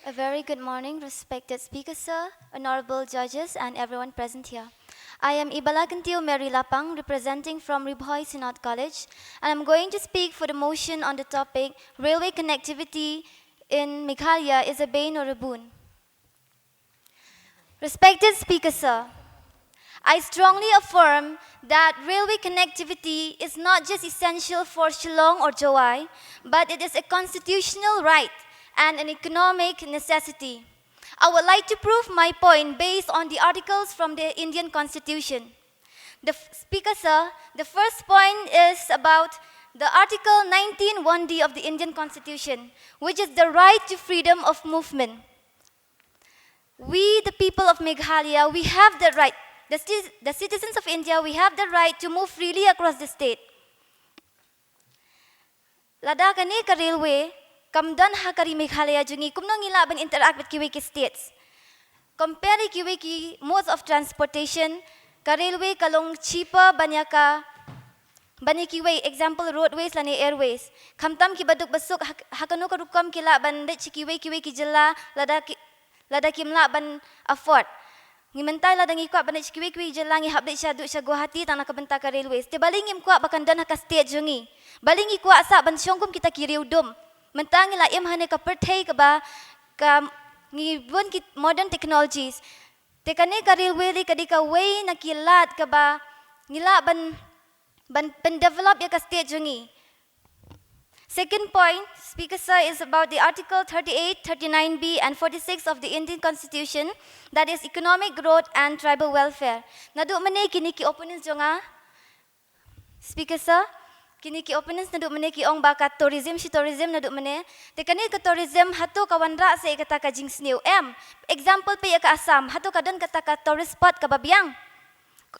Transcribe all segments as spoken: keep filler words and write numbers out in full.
A very good morning, respected speaker sir, honorable judges, and everyone present here. I am Ibalakantiu Mary Lapang, representing from Ri Bhoi Synod College, and I'm going to speak for the motion on the topic, railway connectivity in Meghalaya is a bane or a boon. Respected speaker sir, I strongly affirm that railway connectivity is not just essential for Shillong or Jowai, but it is a constitutional right and an economic necessity. I would like to prove my point based on the articles from the Indian Constitution. The f-, speaker sir, the first point is about the Article nineteen one D of the Indian Constitution, which is the right to freedom of movement. We, the people of Meghalaya, we have the right. The, ci- the citizens of India, we have the right to move freely across the state. Lada kane ka railway kam don ha ka ri Meghalaya jong ngi, kumno ngi lah ban interact bad kiwei ki states? Compare ïa kiwei ki modes of transportation, ka railway ka long cheaper ban ïa ka, ban ïa kiwei, example, roadways lane airways. Khamtam ki baduk basuk ha, ha kano ka rukom ki lah ban leit sha kiwei kiwei ki jylla lada ki, lada kim lah ban afford. Ngi mynta lada ngi kwah ban leit sha kiwei kiwei ki jylla, ngi hap leit sha, duh sha Guwahati tang na ka bynta ka railways. Te balei ngim kwah ba kan don ha ka state jong ngi? Balei ngi kwah sah ban shong kum kita ki riewdum? Mynta ngi la im ha kane ka pyrthei kaba, ka, ngi bun ki modern technologies. Te kane ka railway lei ka dei kawei na ki lad kaba ngi lah ban, ban, ban develop ïa ka state jong ngi. Second point, speaker sir, is about the Article thirty-eight, thirty-nine B and forty-six of the Indian Constitution, that is economic growth and tribal welfare. Naduh mynne kine ki opponents jong nga, speaker sir, kine ki opponents naduh mynne ki ong ba ka tourism, shi tourism naduh mynne. Te kane ka tourism hato ka wanrah sa ïa kata ka jingsniew? Em, example peit ïa ka Assam, hato ka don kata ka tourist spot kaba biang?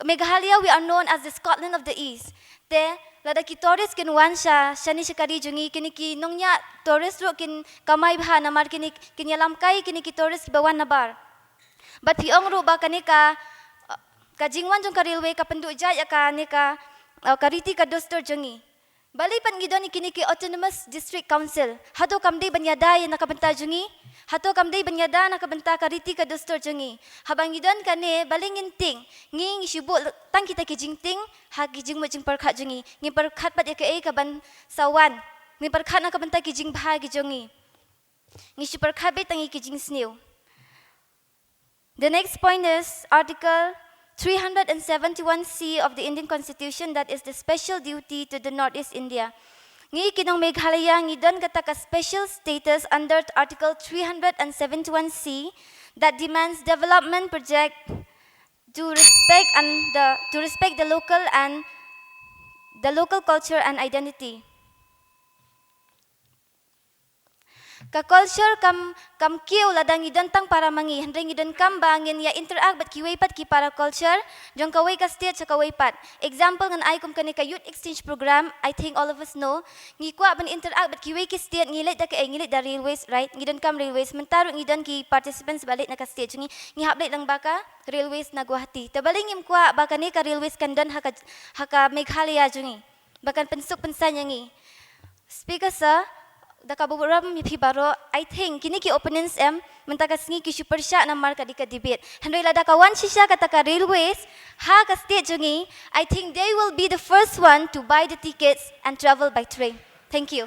Meghalaya, we are known as the Scotland of the East. Te lada ki tourist kin wan sha, shane sha ka ri jong ngi, kine ki nongñiah tourist ruh kin kamai bha namar kine kin ïalam kai kine ki tourist kiba wan nabar. Bad phi ong ruh ba kane ka, ka jingwan jong ka railway ka pynduh jait ïa kane ka, uh, ka riti ka dustur jong ngi. Balei pat ngi don ïa kine ki autonomous district council? Hato kam dei ban ïada ïa na ka bynta jong ngi? Hato kam dei ban ïada na ka bynta ka riti ka dustur jong ngi? Haba ngi don kane, balei ngin tieng? Ngi, ngi shu buh tang kita ki jingtieng ha ki jingmut jingpyrkhat jong ngi. Ngim pyrkhat pat ïa kaei kaban sa wan. Ngim pyrkhat na ka bynta ki jingbha ki jong ngi. Ngi shu pyrkhat beit tang ïa ki jingsniew. The next point is Article three hundred and seventy-one C of the Indian Constitution, that is the special duty to the Northeast India. Ngi ki nong Meghalaya ngi don kata ka special status under Article three hundred and seventy-one C that demands development project to respect and the, to respect the local and the local culture and identity. Ka culture kam, kam kiew lada ngi don tang para ma ngi, hynrei ngi donkam ba ngin ïa interact bad kiwei pat ki para culture jong kawei ka state sha kawei pat. Example ngan ai kum kane ka youth exchange program, I think all of us know. Ngi kwah ban interact bad kiwei ki state, ngi leit da kaei, ngi leit da railways, right? Ngi donkam railways, mynta ruh ngi don ki participants ba leit na ka state jong ngi, ngi hap leit lang ba ka railways na Guwahati. Te balei ngim kwah ba kane ka railways kan don ha ka, ha ka Meghalaya jong ngi, ba kan pynsuk pynsaiñ ïa ngi? Speaker sir, da ka burom ïa phi baroh, I think kine ki opponents em, mynta ka sngi ki shu pyrshah namar ka dei ka debate. Hynrei lada ka wan shisha kata ka railways ha ka state jong ngi, I think they will be the first one to buy the tickets and travel by train. Thank you.